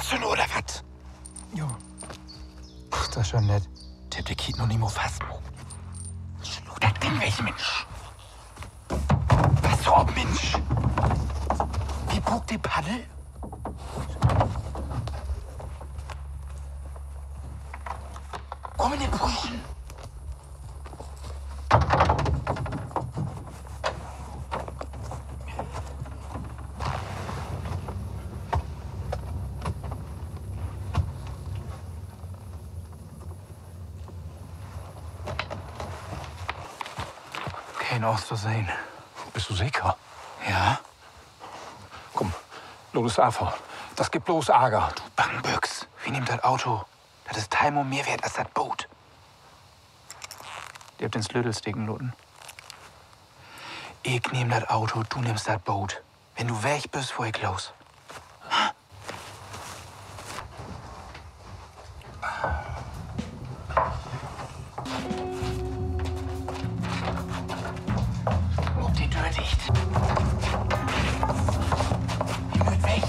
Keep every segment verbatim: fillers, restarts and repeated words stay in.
Zünnen oder wat? Jo. Is dat schon nett. Tipp, de kiekt noch nich mal fast, Mo. Sluut dat Ding weg, Minsch. Pass op, Minsch. Wi bruukt de Paddel. Kumm in de Buschen. Keen Oosters sehn. Büst du seker? Ja. Kumm, laat us afhauen. Dat gifft bloots Arger. Du Bangbüx, wi nehmt dat Auto. Dat is teihn Mal mehr weert as dat Boot. De hebbt den Slötel steken laten. Ik nehm dat Auto, du nimmst dat Boot. Wenn du weg büst, fohr ik los. Maak de Döör dicht. Wi mööt weg.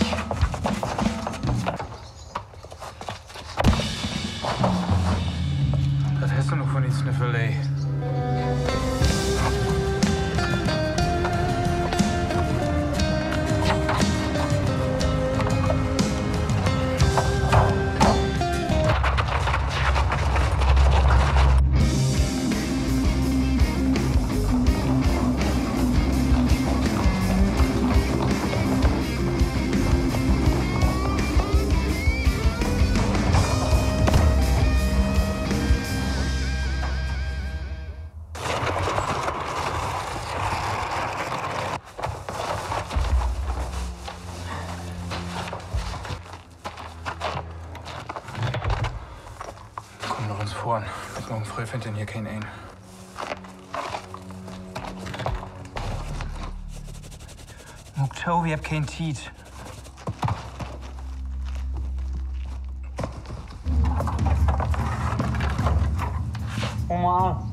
Dat hest du noch vun de Sniffelee. Kumm, laat uns fohren. Bit morgen fröh finnt denn hier keen een. Maak to, wi hebbt keen Tiet. Oma.